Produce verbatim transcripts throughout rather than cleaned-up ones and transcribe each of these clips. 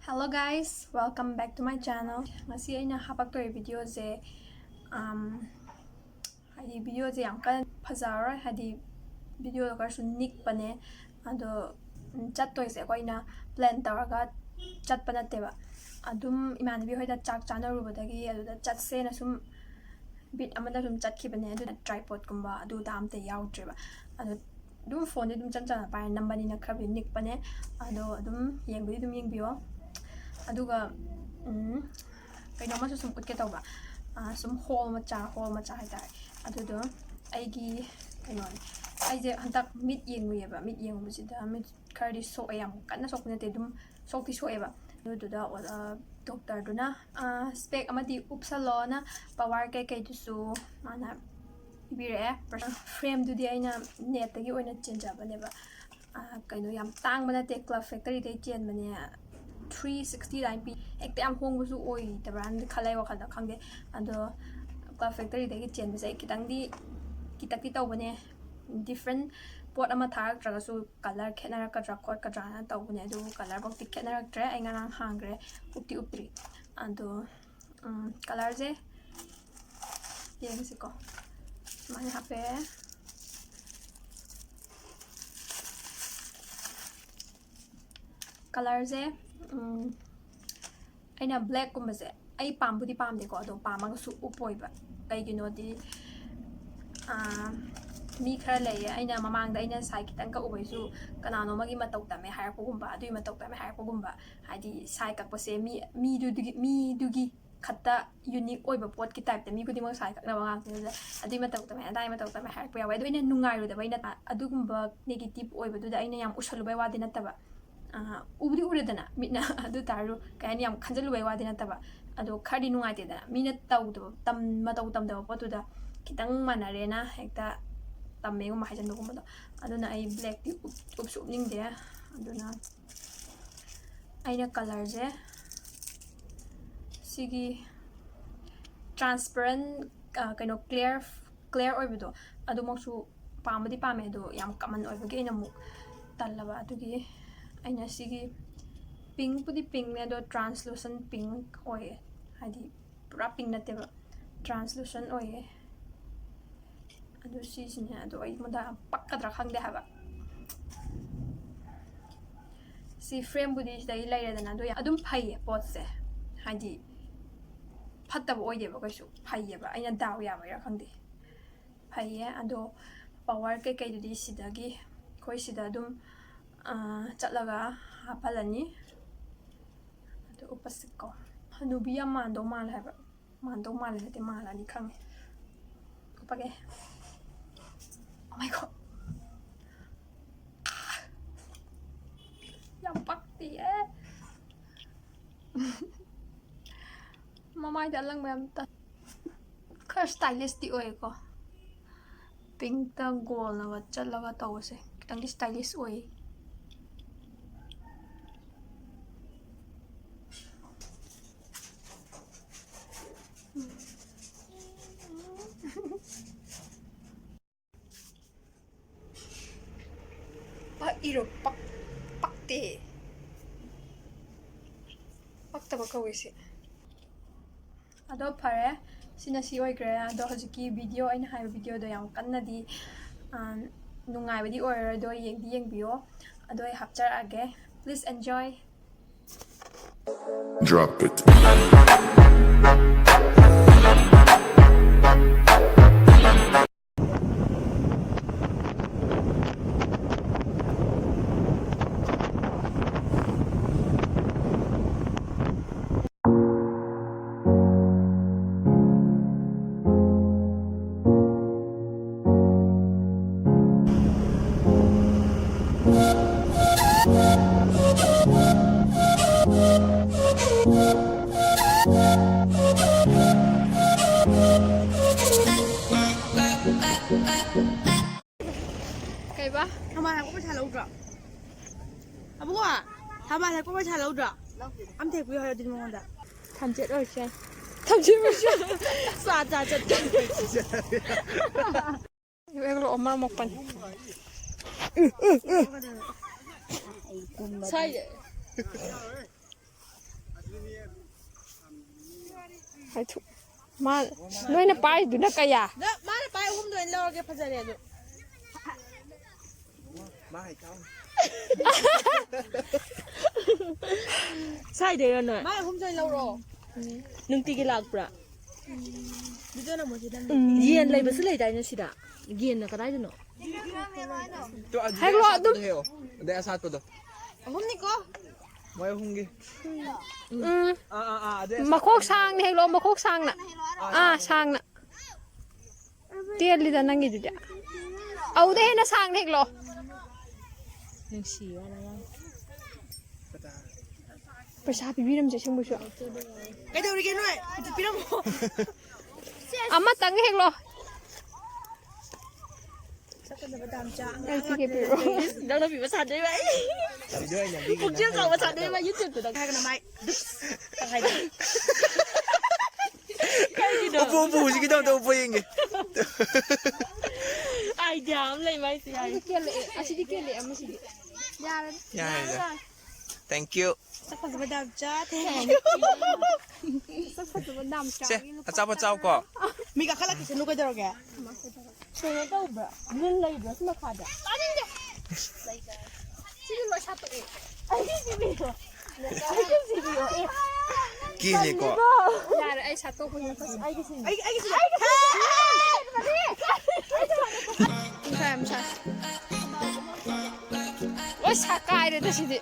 Hello guys, welcome back to my channel. ꯉꯁꯤ ꯑꯩꯅ ꯍꯥꯄꯛꯇꯣꯔꯤ videoꯁꯦ, um, ꯍꯥꯏꯗꯤ videoꯁꯦ ꯌꯥꯝ ꯀꯟꯅ ꯐꯖꯔꯔꯣꯏ, ꯍꯥꯏꯗꯤ videoꯗꯣ ꯈꯔꯁꯨ ꯅꯤꯛꯄꯅꯦ꯫ ꯑꯗꯣ, ꯎꯝ, ꯆꯠꯇꯣꯏꯁꯦ ꯑꯩꯈꯣꯏꯅ plan ꯇꯧꯔꯒ ꯆꯠꯄ ꯅꯠꯇꯦꯕ꯫ ꯑꯗꯨꯝ ꯏꯃꯥꯟꯅꯕꯤ ꯍꯣꯏꯗ ꯆꯥꯛ ꯆꯥꯅꯔꯨꯕꯗꯒꯤ ꯑꯗꯨꯗ ꯆꯠꯁꯦꯅ ꯁꯨꯝ bit ꯑꯃꯗ ꯁꯨꯝ ꯆꯠꯈꯤꯕꯅꯦ꯫ ꯑꯗꯨꯅ tripodꯀꯨꯝꯕ ꯑꯗꯨ ꯑꯗꯥ ꯑꯝꯇ ꯌꯥꯎꯗ꯭ꯔꯦꯕ꯫ ꯑꯗꯣ ꯑꯗꯨꯝ phoneꯗꯤ ꯑꯗꯨꯝ ꯆꯝ ꯆꯝꯅ ꯄꯥꯏꯔꯦ, ꯅꯝꯕꯅꯤꯅ ꯈꯔꯕꯨꯗꯤ ꯅꯤꯛꯄꯅꯦ꯫ ꯑꯗꯣ ꯑꯗꯨꯝ ꯌꯦꯡꯕꯗꯤ ꯑꯗꯨꯝ ꯌꯦꯡꯕꯤꯌꯣ꯫ ꯑꯗꯨꯒ, ꯎꯝ, ꯀꯩꯅꯣꯝꯃꯁꯨ ꯁꯨꯝ ꯎꯠꯀꯦ ꯇꯧꯕ꯫ ꯑꯥ, ꯁꯨꯝ haul ꯃꯆꯥ, haul ꯃꯆꯥ ꯍꯥꯏꯇꯥꯔꯦ꯫ ꯑꯗꯨꯗꯣ ꯑꯩꯒꯤ ꯀꯩꯅꯣꯅꯦ꯫ ꯑꯩꯁꯦ ꯍꯟꯗꯛ ꯃꯤꯠ ꯌꯦꯡꯉꯨꯏꯌꯦꯕ꯫ ꯃꯤꯠ ꯌꯦꯡꯉꯨꯕꯁꯤꯗ ꯃꯤꯠ ꯈꯔꯗꯤ ꯁꯣꯛꯑꯦ, ꯌꯥꯝ ꯀꯟꯅ ꯁꯣꯛꯄ ꯅꯠꯇꯦ, ꯑꯗꯨꯝ ꯁꯣꯛꯇꯤ ꯁꯣꯛꯑꯦꯕ꯫ ꯑꯗꯨꯗꯨꯗ, ꯑ, doctorꯗꯨꯅ, ꯑ, spec ꯑꯃꯗꯤ ꯎꯞꯁꯜꯂꯣꯅ power ꯀꯩꯀꯩꯗꯨꯁꯨ ꯃꯥꯅ ꯄꯤꯕꯤꯔꯛꯑꯦ꯫ Frameꯗꯨꯗꯤ ꯑꯩꯅ netꯇꯒꯤ ꯑꯣꯏꯅ ꯆꯦꯟꯖꯕꯅꯦꯕ꯫ ꯑ, ꯀꯩꯅꯣ, ꯌꯥꯝ ꯇꯥꯡꯕ ꯅꯠꯇꯦ, Club Factoryꯗꯩ ꯆꯦꯟꯕꯅꯦ꯫ Three sixty ꯑꯗꯨꯃꯥꯏꯅ ꯄꯤ꯫ ꯍꯦꯛꯇ ꯌꯥꯝ ꯍꯣꯡꯕꯁꯨ ꯑꯣꯏꯗꯕ꯭ꯔꯥꯅꯗꯤ ꯈꯜꯂꯦ ꯋꯥꯈꯜꯗ, ꯈꯪꯗꯦ꯫ ꯑꯗꯣ Club Factoryꯗꯒꯤ ꯆꯦꯟꯕꯁꯦ ꯑꯩ ꯈꯤꯇꯪꯗꯤ ꯀꯤꯇꯛꯇꯤ ꯇꯧꯕꯅꯦ꯫ Different ꯄꯣꯠ ꯑꯃ ꯊꯥꯔꯛꯇ꯭ꯔꯒꯁꯨ colour ꯈꯦꯠꯅꯔꯛꯀꯗ꯭ꯔꯥ ꯈꯣꯠꯀꯗ꯭ꯔꯥꯅ ꯇꯧꯕꯅꯦ, ꯑꯗꯨꯕꯨ colourꯐꯧꯗꯤ ꯈꯦꯠꯅꯔꯛꯇ꯭ꯔꯦ꯫ ꯑꯩ ꯉꯔꯥꯡ ꯍꯥꯡꯈ꯭ꯔꯦ, ꯎꯞꯇꯤ ꯎꯞꯇ꯭ꯔꯤ꯫ ꯑꯗꯣ, ꯎꯝ, colourꯁꯦ ꯌꯦꯡꯁꯤꯀꯣ꯫ ꯁꯨꯃꯥꯏꯅ ꯍꯥꯞꯄꯦ꯫ Colourꯁꯦ, ꯎꯝ, ꯑꯩꯅ blackꯀꯨꯝꯕꯁꯦ ꯑꯩ ꯄꯥꯝꯕꯨꯗꯤ ꯄꯥꯝꯗꯦꯀꯣ, ꯑꯗꯣ ꯄꯥꯝꯃꯒꯁꯨ ꯎꯞꯄꯣꯏꯕ꯫ ꯀꯩꯒꯤꯅꯣꯗꯤ, ꯑꯥ, ꯃꯤ ꯈꯔ ꯂꯩꯌꯦ, ꯑꯩꯅ ꯃꯃꯥꯡꯗ ꯑꯩꯅ ꯁꯥꯏ ꯈꯤꯇꯪ ꯀꯛꯎꯕꯩꯁꯨ ꯀꯅꯥꯅꯣ ꯑꯃꯒꯤ ꯃꯇꯧ ꯇꯝꯃꯦ ꯍꯥꯏꯔꯛꯄꯒꯨꯝꯕ, ꯑꯗꯨꯒꯤ ꯃꯇꯧ ꯇꯝꯃꯦ ꯍꯥꯏꯔꯛꯄꯒꯨꯝꯕ, ꯍꯥꯏꯗꯤ ꯁꯥꯏ ꯀꯛꯄꯁꯦ ꯃꯤ, ꯃꯤꯗꯨꯗꯨꯒꯤ, ꯃꯤꯗꯨꯒꯤ ꯈꯛꯇ unique ꯑꯣꯏꯕ ꯄꯣꯠꯀꯤ typeꯇ ꯃꯤ ꯈꯨꯗꯤꯡꯃꯛ ꯁꯥꯏ ꯀꯛꯅꯕ ꯉꯥꯛꯇꯅꯤꯗ, ꯑꯗꯨꯏ ꯃꯇꯧ ꯇꯝꯃꯦ, ꯑꯗꯥꯏ ꯃꯇꯧ ꯇꯝꯃꯦ ꯍꯥꯏꯔꯛꯄ ꯌꯥꯎꯋꯦ꯫ ꯑꯗꯣ ꯑꯩꯅ ꯅꯨꯡꯉꯥꯏꯔꯨꯗꯕ, ꯑꯩꯅ ꯑꯗꯨꯒꯨꯝꯕ negative ꯑꯣꯏꯕꯗꯨꯗ ꯑꯩꯅ ꯌꯥꯝ ꯎꯁꯜꯂꯨꯕꯩ ꯋꯥꯗꯤ ꯅꯠꯇꯕ, ꯑꯥ, ꯎꯕꯨꯗꯤ ꯎꯔꯦꯗꯅ ꯃꯤꯠꯅ, ꯑꯗꯨ ꯇꯥꯔꯁꯨ ꯀꯩ ꯍꯥꯏꯅꯤ, ꯌꯥꯝ ꯈꯟꯖꯜꯂꯨꯕꯩ ꯋꯥꯗꯤ ꯅꯠꯇꯕ꯫ ꯑꯗꯣ ꯈꯔꯗꯤ ꯅꯨꯡꯉꯥꯏꯇꯦꯗꯅ, ꯃꯤꯅ ꯇꯧꯗꯕ, ꯇꯝ-, ꯃꯇꯧ ꯇꯝꯗꯕ ꯄꯣꯠꯇꯨꯗ ꯈꯤꯇꯪ ꯃꯥꯟꯅꯔꯦꯅ ꯍꯦꯛꯇ ꯇꯝꯃꯦꯒꯨꯝꯕ ꯍꯥꯏꯖꯟꯕꯒꯨꯝꯕꯗꯣ꯫ ꯑꯗꯨꯅ ꯑꯩ blackꯇꯤ ꯎꯞ-, ꯎꯞꯁꯨ ꯎꯞꯅꯤꯡꯗꯦ꯫ ꯑꯗꯨꯅ ꯑꯩꯅ colourꯁꯦ ꯁꯤꯒꯤ transparent, ꯑ, ꯀꯩꯅꯣ, clear, clear ꯑꯣꯏꯕꯗꯣ, ꯑꯗꯨꯃꯛꯁꯨ ꯄꯥꯝꯕꯗꯤ ꯄꯥꯝꯃꯦ, ꯑꯗꯣ ꯌꯥꯝ common ꯑꯣꯏꯕꯒꯤ ꯑꯩꯅ ꯑꯃꯨꯛ ꯇꯜꯂꯕ꯫ ꯑꯗꯨꯒꯤ ꯑꯩꯅ ꯁꯤꯒꯤ ꯄꯤꯡꯛꯄꯨꯗꯤ ꯄꯤꯡꯛꯅꯦ, ꯑꯗꯣ ꯇ꯭ꯔꯥꯟꯁꯂꯨꯁꯟ ꯄꯤꯡꯛ ꯑꯣꯏꯌꯦ꯫ ꯍꯥꯏꯗꯤ ꯄꯨꯔꯥ ꯄꯤꯡꯛ ꯅꯠꯇꯦꯕ, ꯇ꯭ꯔꯥꯟꯁꯂꯨꯁꯟ ꯑꯣꯏꯌꯦ꯫ ꯑꯗꯨ ꯁꯤꯁꯤꯅꯦ꯫ ꯑꯗꯣ ꯑꯩꯉꯣꯟꯗ ꯌꯥꯝ ꯄꯛꯀꯗ꯭ꯔꯥ ꯈꯪꯗꯦ ꯍꯥꯏꯕ꯫ ꯁꯤ ꯐ꯭ꯔꯦꯝꯕꯨꯗꯤ ꯁꯤꯗꯒꯤ ꯂꯩꯔꯦꯗꯅ, ꯑꯗꯣ ꯑꯗꯨꯝ ꯐꯩꯌꯦ ꯄꯣꯠꯁꯦ꯫ ꯍꯥꯏꯗꯤ ꯐꯠꯇꯕ ꯑꯣꯏꯗꯦꯕ ꯀꯩꯁꯨ, ꯐꯩꯌꯦꯕ꯫ ꯑꯩꯅ ꯗꯥꯎ ꯌꯥꯕꯩꯔꯥ ꯈꯪꯗꯦ, ꯐꯩꯌꯦ꯫ ꯑꯗꯣ ꯄꯋꯥꯔ ꯀꯩꯀꯩꯗꯨꯗꯤ ꯁꯤꯗꯒꯤ, ꯑꯩꯈꯣꯏ ꯁꯤꯗ ꯑꯗꯨꯝ, ꯑꯥ, ꯆꯠꯂꯒ ꯍꯥꯞꯍꯜꯂꯅꯤ꯫ ꯑꯗꯨ ꯎꯞꯄꯁꯤꯀꯣ꯫ ꯍꯅꯨꯕꯤ ꯌꯥꯝ ꯃꯥꯟꯗꯧ ꯃꯥꯜꯂꯦ ꯍꯥꯏꯕ꯫ ꯃꯥꯟꯗꯧ ꯃꯥꯜꯂꯦ ꯅꯠꯇꯦ, ꯃꯥꯜꯂꯅꯤ ꯈꯪꯉꯦ꯫ ꯎꯞꯄꯒꯦ꯫ Oh my God꯫ ꯌꯥꯝ ꯄꯛꯇꯤꯌꯦ꯫ ꯃꯃꯥꯏꯗ ꯑꯂꯪꯕ ꯌꯥꯝ ꯇ-, ꯈꯔ stylish ꯇꯤ ꯑꯣꯏꯌꯦꯀꯣ꯫ ꯄꯤꯡꯛꯇ ꯒꯣꯜꯅꯒ ꯆꯠꯂꯒ ꯇꯧꯕꯁꯦ ꯈꯤꯇꯪꯗꯤ stylish ꯑꯣꯏ꯫ ꯄꯛꯏꯔꯣ? ꯄꯛ-, ꯄꯛꯇꯦ꯫ ꯄꯛꯇꯕ ꯀꯧꯋꯦ ꯁꯤ꯫ ꯑꯗꯣ ꯐꯔꯦ, ꯁꯤꯅ ꯁꯤ ꯑꯣꯏꯈ꯭ꯔꯦ꯫ ꯑꯗꯣ ꯍꯧꯖꯤꯛꯀꯤ video, ꯑꯩꯅ ꯍꯥꯏꯕ videoꯗꯣ ꯌꯥꯝ ꯀꯟꯅꯗꯤ, ꯑ, ꯅꯨꯡꯉꯥꯏꯕꯗꯤ ꯑꯣꯏꯔꯔꯣꯏ꯫ ꯑꯗꯣ ꯌꯦꯡꯗꯤ ꯌꯦꯡꯕꯤꯌꯣ꯫ ꯑꯗꯣ ꯑꯩ ꯍꯥꯞꯆꯔꯛꯑꯒꯦ꯫ Please enjoy. Drop it. ꯀꯩꯕ? ꯊꯝꯕꯥꯜ ꯍꯦꯛꯄ ꯄꯩꯁꯥ ꯂꯧꯗ꯭ꯔꯣ? ꯑꯕꯨꯡꯉꯣ, ꯊꯝꯕꯥꯜ ꯍꯦꯛꯄ ꯄꯩꯁꯥ ꯂꯧꯗ꯭ꯔꯣ? ꯑꯝꯇ ꯍꯦꯛꯄꯤꯌꯨ ꯍꯥꯏꯌꯣ ꯑꯗꯨꯗꯤ ꯃꯉꯣꯟꯗ꯫ ꯊꯝꯆꯦꯠ ꯑꯣꯏꯔꯁꯨ ꯌꯥꯏ꯫ ꯊꯝꯆꯦꯠ ꯑꯣꯏꯔꯁꯨ ꯌꯥꯏ꯫ ꯆꯥ ꯆꯥ ꯆꯠꯀꯦ꯫ ꯍꯦꯛꯂꯛꯑꯣ, ꯃꯔꯝ ꯃꯣꯛꯄꯅꯤ꯫ ꯁ꯭ꯋꯥꯏꯗ꯫ ꯍꯥꯏꯊꯨ-, ꯃꯥ, ꯅꯣꯏꯅ ꯄꯥꯏꯗꯨꯅ ꯀꯌꯥ? ꯅ-, ꯃꯥꯅ ꯄꯥꯏ ꯑꯍꯨꯝꯗꯣ ꯑꯩꯅ ꯂꯧꯔꯒꯦ, ꯐꯖꯔꯦ ꯑꯗꯨ꯫ ꯁ꯭ꯋꯥꯏꯗꯩꯔꯣ ꯅꯣꯏ? ꯃꯥꯏ ꯑꯍꯨꯝꯗꯣ ꯑꯩꯅ ꯂꯧꯔꯣ꯫ ꯅꯨꯡꯇꯤꯒꯤ ꯂꯥꯛꯄ꯭ꯔꯥ? ꯎꯝ꯫ ꯌꯦꯟ ꯂꯩꯕꯁꯨ ꯂꯩꯗꯥꯏꯅꯦ ꯁꯤꯗ? ꯌꯦꯟꯅ ꯀꯗꯥꯏꯗꯅꯣ? ꯇꯣ, ꯑꯗꯨꯗꯩ ꯍꯦꯛꯂꯣ, ꯑꯁꯥꯠꯄꯗꯣ ꯑꯗꯨꯝ꯫ ꯍꯦꯛꯑꯣ꯫ ꯑꯗꯩ ꯑꯁꯥꯠꯄꯗꯣ꯫ ꯑꯍꯨꯝꯅꯤꯀꯣ꯫ ꯃꯣꯏ ꯑꯍꯨꯝꯒꯤ꯫ ꯎꯝ꯫ ꯑꯥ, ꯑꯥ, ꯑꯥ, ꯑꯗꯩ ꯑꯁꯥꯠꯄ ꯃꯈꯣꯛ ꯁꯥꯡꯅ ꯍꯦꯛꯂꯛꯑꯣ, ꯃꯈꯣꯛ ꯁꯥꯡꯅ꯫ ꯑꯥ, ꯑꯥ, ꯑꯥ꯫ ꯁꯥꯡꯅ꯫ ꯇꯦꯜꯂꯤꯗ ꯅꯪꯒꯤꯗꯨꯗꯤ꯫ ꯑꯗꯨꯗ ꯍꯦꯟꯅ ꯁꯥꯡꯅ ꯍꯦꯛꯂꯛꯑꯣ꯫ ꯅꯨꯡꯁꯤꯌꯦ ꯑꯉꯥꯡ꯫ ꯄꯩꯁꯥ ꯄꯤꯕꯤꯔꯝꯁꯦ ꯑꯁꯦꯡꯕꯩꯁꯨ꯫ ꯀꯩꯗꯧꯔꯤꯒꯦ ꯅꯣꯏ? ꯑꯝꯇ ꯄꯤꯔꯝꯃꯣ꯫ ꯑꯃꯇꯪ ꯍꯦꯛꯂꯛꯑꯣ꯫ ꯁꯛ ꯐꯖꯕ ꯗꯥꯝꯆꯥ, ꯑꯩ ꯇꯤꯀꯦꯠ ꯄꯤꯔꯛꯑꯣ꯫ ꯅꯪꯅ ꯄꯤꯕ ꯁꯥꯟꯗꯣꯏꯕ ꯑꯩ꯫ ꯄꯤꯗꯣꯏꯅꯦ, ꯄꯤꯗꯣꯏꯅꯦ꯫ ꯄꯨꯛꯆꯦꯜ ꯆꯥꯎꯕ ꯁꯥꯟꯗꯣꯏꯕ YouTube-ꯇ꯫ ꯍꯥꯏꯒꯅꯣ ꯃꯥꯏ꯫ ꯇꯪꯈꯥꯏꯗ꯫ ꯀꯩꯒꯤꯅꯣ? ꯎꯞꯄꯨ, ꯎꯞꯄꯨ, ꯍꯧꯖꯤꯛꯀꯤꯗꯣ ꯑꯝꯇ ꯎꯞꯄ ꯌꯦꯡꯒꯦ꯫ Idea ꯑꯃ ꯂꯩ ꯃꯥꯏꯁꯦ, ꯌꯥꯔꯦ꯫ ꯑꯁꯤꯗꯤ ꯀꯦꯜꯂꯛꯑꯦ, ꯑꯁꯤꯗꯤ ꯀꯦꯜꯂꯛꯑꯦ, ꯑꯃꯁꯤꯗꯤ꯫ ꯌꯥꯔꯅꯤ꯫ ꯌꯥꯔꯦ, ꯌꯥꯔꯦ꯫ Thank you꯫ ꯁꯛ ꯐꯖꯕ ꯗꯥꯝꯆꯥ, thank you꯫ ꯁꯛ ꯐꯖꯕ ꯗꯥꯝꯆꯥꯒꯤ ꯁꯦ, ꯂꯨꯄꯥ ꯑꯆꯥꯄꯣꯠ ꯇꯔꯥ꯫ ꯆꯥꯎꯀꯣ꯫ ꯃꯤ ꯀꯥꯈꯠꯂꯛꯈꯤꯁꯅꯨ ꯀꯩꯗꯧꯔꯒꯦ? ꯀꯩꯅꯣ ꯇꯧꯕ꯭ꯔꯥ? ꯂꯤꯟ ꯂꯩꯕ꯭ꯔꯥ ꯁꯤ ꯃꯈꯥꯗ? ꯇꯥꯅꯤꯡꯗꯦ꯫ ꯁꯤꯗꯤ ꯂꯣꯏ ꯁꯥꯠꯇꯣꯛꯑꯦ꯫ ꯑꯩꯒꯤ ꯁꯤꯕꯤꯌꯣ꯫ ꯑꯩꯒꯤ ꯁꯤꯕꯤꯌꯣ꯫ ꯑꯦ꯫ ꯀꯦꯜꯂꯦꯀꯣ꯫ ꯌꯥꯔꯦ, ꯑꯩ ꯁꯥꯠꯇꯣꯛꯄꯒꯤ ꯃꯊꯛ꯫ ꯑꯩꯒꯤ ꯁꯤꯕꯤꯌꯣ꯫ ꯑꯩꯒꯤ, ꯑꯩꯒꯤ ꯁꯤꯕꯤꯌꯣ꯫ ꯅꯨꯡꯁꯥ ꯌꯥꯝ ꯁꯥꯏ꯫ ꯂꯣꯏ ꯁꯥ ꯀꯥꯏꯔꯦꯗ ꯁꯤꯗꯤ꯫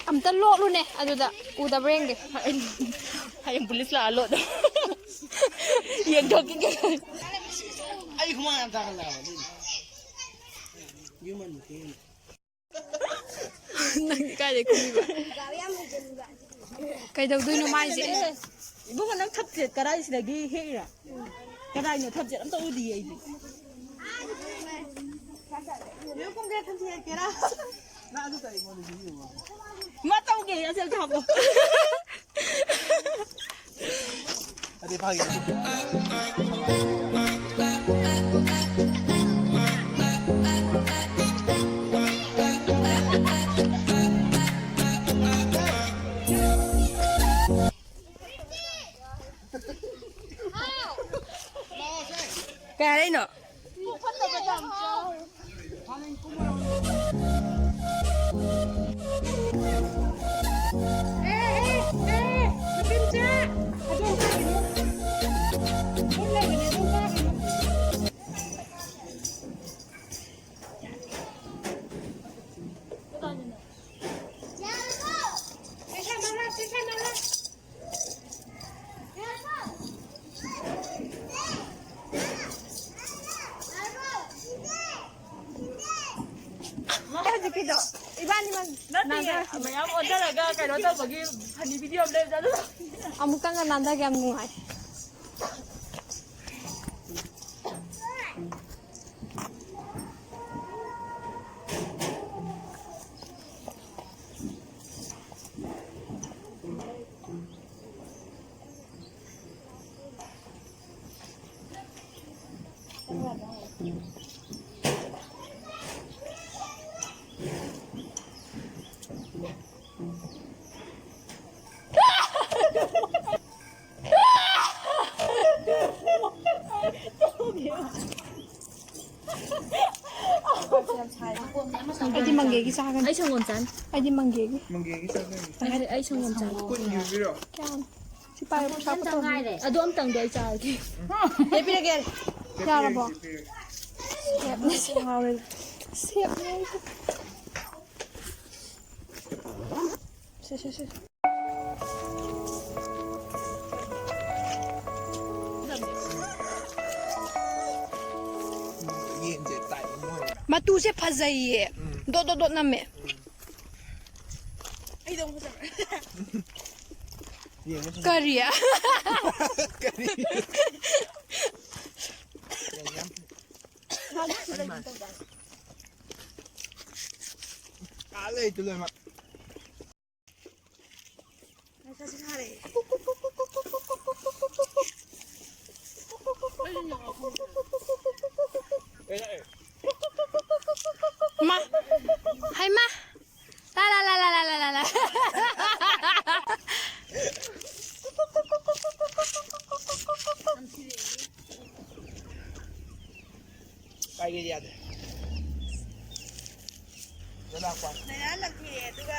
ꯑꯝꯇ ꯂꯣꯠꯂꯨꯅꯦ ꯑꯗꯨꯗ, ꯎꯗꯕ꯭ꯔꯥ ꯌꯦꯡꯒꯦ꯫ ꯍꯌꯦꯡ ꯄꯨꯂꯤꯁ ꯂꯥꯛꯑ ꯂꯣꯠꯂꯣ꯫ ꯌꯦꯡꯊꯣꯛꯈꯤꯒꯦ꯫ ꯑꯩ ꯍꯨꯃꯥꯡ ꯌꯥꯝ ꯇꯥꯒꯜꯂꯦ ꯍꯥꯏꯕ ꯑꯗꯨꯏꯅꯦ꯫ ꯌꯨꯝ ꯍꯟꯕ ꯊꯦꯡꯉꯦ꯫ ꯅꯪꯗꯤ ꯀꯥꯏꯗꯩ ꯀꯨꯝꯃꯤꯕ? ꯀꯩꯗꯧꯗꯣꯏꯅꯣ ꯃꯥꯏꯁꯦ? ꯏꯕꯨꯡꯉꯣ, ꯅꯪ ꯊꯝꯆꯦꯠ ꯀꯗꯥꯏꯁꯤꯗꯒꯤ ꯍꯦꯛꯏꯔꯥ? ꯀꯗꯥꯏꯅꯣ? ꯊꯝꯆꯦꯠ ꯑꯝꯇ ꯎꯗꯤꯌꯦ ꯑꯩꯗꯤ꯫ ꯌꯨꯝ ꯀꯨꯝꯒꯦ, ꯊꯝꯆꯦꯠ ꯍꯦꯛꯀꯦꯔꯥ? ꯃꯥ ꯇꯧꯒꯦ, ꯑꯁꯦꯜ ꯊꯥꯕꯣ꯫ ꯑꯗꯩ ꯐꯥꯒꯦ꯫ ꯀꯩꯗꯣ? ꯏꯕꯥꯅꯤꯃꯛ ꯅꯠꯇꯤꯌꯦ, ꯅꯥꯟꯊꯔꯁꯤ꯫ ꯃꯌꯥꯝ ꯑꯣꯟꯊꯔꯒ ꯀꯩꯅꯣ ꯇꯧꯕꯒꯤ ꯐꯅꯤ ꯚꯤꯗꯤꯑꯣ ꯑꯃ ꯂꯩꯕꯗꯣ ꯑꯗꯨ꯫ ꯑꯃꯨꯛꯇꯪꯒ ꯅꯥꯟꯊꯒꯦ, ꯌꯥꯝ ꯅꯨꯡꯉꯥꯏ꯫ ꯑꯩꯗꯤ ꯃꯪꯒꯦꯒꯤ ꯆꯥꯒꯅꯤ꯫ ꯑꯩ ꯁꯪꯒꯣꯝ ꯆꯥꯅꯤ꯫ ꯑꯩꯗꯤ ꯃꯪꯒꯦꯒꯤ꯫ ꯃꯪꯒꯦꯒꯤ ꯆꯥꯗꯣꯏꯅꯤ꯫ ꯑꯩ, ꯑꯩ ꯁꯪꯒꯣꯝ ꯆꯥꯅꯤ꯫ ꯀꯨꯟ ꯌꯨꯕꯤꯔꯣ? ꯀꯌꯥꯅꯣ? ꯁꯤ ꯄꯥꯏꯌꯨ, ꯄꯩꯁꯥ ꯑꯝꯇꯪ ꯄꯨꯊꯣꯛꯑꯣ꯫ ꯉꯥꯏꯔꯦ꯫ ꯑꯗꯨ ꯑꯝꯇꯪꯗꯤ ꯑꯩ ꯆꯥꯔꯒꯦ꯫ ꯌꯥꯔꯕꯣ? ꯁꯦꯞꯅꯦ, ꯁꯦꯞꯅꯦ꯫ ꯁꯦ, ꯁꯦ, ꯁꯦ꯫ ꯌꯦꯟꯁꯦ ꯇꯥꯏ ꯃꯣꯏ꯫ ꯃꯇꯨꯁꯦ ꯐꯖꯩꯌꯦ꯫ ꯎꯝ꯫ ꯗꯣꯠ ꯗꯣꯠ ꯗꯣꯠ ꯅꯝꯃꯦ꯫ ꯑꯩꯗꯧ ꯐꯖꯕ꯭ꯔꯥ? ꯌꯦꯡꯉꯣ ꯁꯨꯝ꯫ ꯀꯔꯤ? ꯀꯔꯤ? ꯌꯥꯝ ꯑꯥ ꯂꯩꯇꯨ ꯂꯣꯏꯃꯛ꯫ ꯃꯥ, ꯍꯩꯃꯥ꯫ ꯂꯥ, ꯂꯥ, ꯂꯥ꯫ ꯄꯥꯏꯒꯦꯗꯤ ꯌꯥꯗꯦ꯫ ꯅꯅꯥꯎꯄꯥ꯫ ꯅꯌꯥ ꯅꯝꯊꯤꯌꯦ ꯑꯗꯨꯒ꯫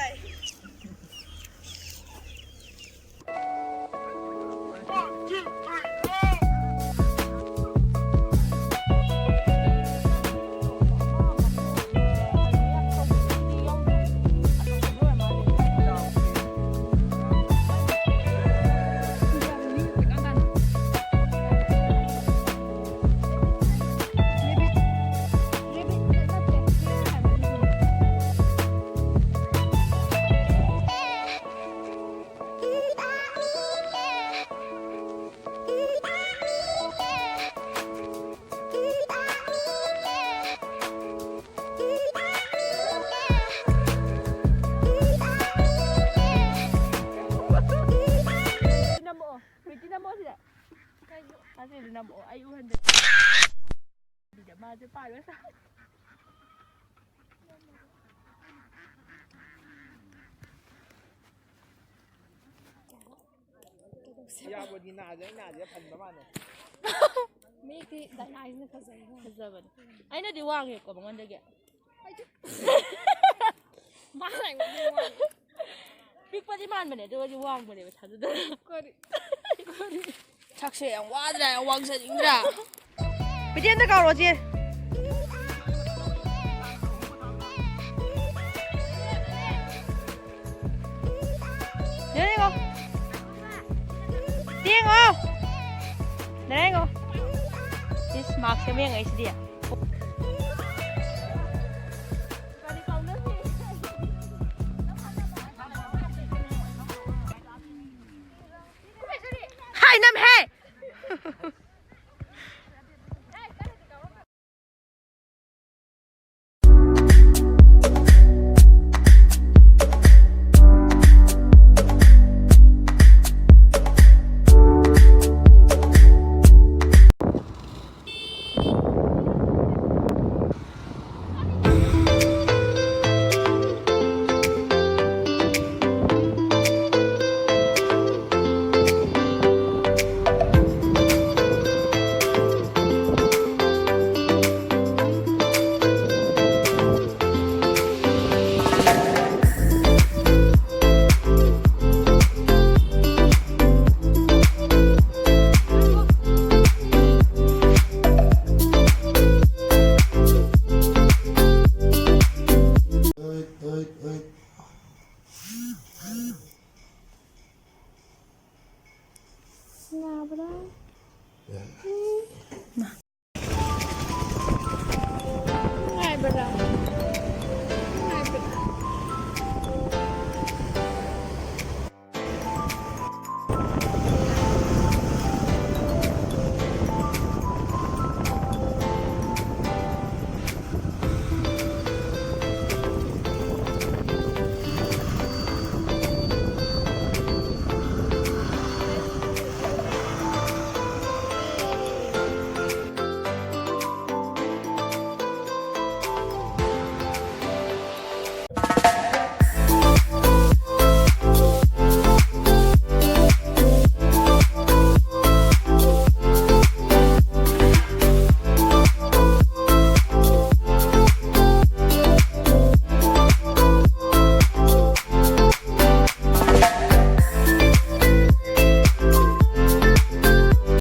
ꯌꯥꯕꯗꯤ ꯅꯥꯗꯦ, ꯑꯩ ꯅꯥꯗꯦ ꯐꯟꯕ ꯃꯥꯜꯂꯦ꯫ ꯃꯤꯗꯤ ꯗꯥꯏꯅꯥꯏꯁꯤꯅ ꯐꯖꯩ꯫ ꯐꯖꯕꯅꯦ꯫ ꯑꯩꯅꯗꯤ ꯋꯥꯡꯉꯦꯀꯣ ꯃꯉꯣꯟꯗꯒꯤ꯫ ꯃꯥꯅ ꯑꯩꯉꯣꯟꯗ ꯋꯥꯡꯉꯦ꯫ ꯄꯤꯛꯄꯗꯤ ꯃꯥꯟꯕꯅꯦ ꯑꯗꯨꯒꯗꯤ ꯋꯥꯡꯕꯅꯦꯕ ꯊꯥꯖꯗꯅ꯫ ꯀꯔꯤ? ꯀꯔꯤ? ꯁꯛꯁꯦ ꯌꯥꯝ ꯋꯥꯗ꯭ꯔꯥ? ꯌꯥꯝ ꯋꯥꯡꯖꯅꯤꯡꯗ꯭ꯔꯥ? ꯕꯤꯖꯦꯟꯗ ꯀꯧꯔꯣ ꯆꯦ꯫ ꯌꯦꯡꯉꯣ꯫ ꯌꯦꯡꯉꯣ꯫ ꯌꯦꯡꯉꯣ꯫ ꯏꯁ ꯃꯥꯛꯁꯦ ꯌꯦꯡꯉꯛꯏꯁꯤꯗꯤ꯫ ꯍꯥꯏ ꯅꯝꯍꯦ꯫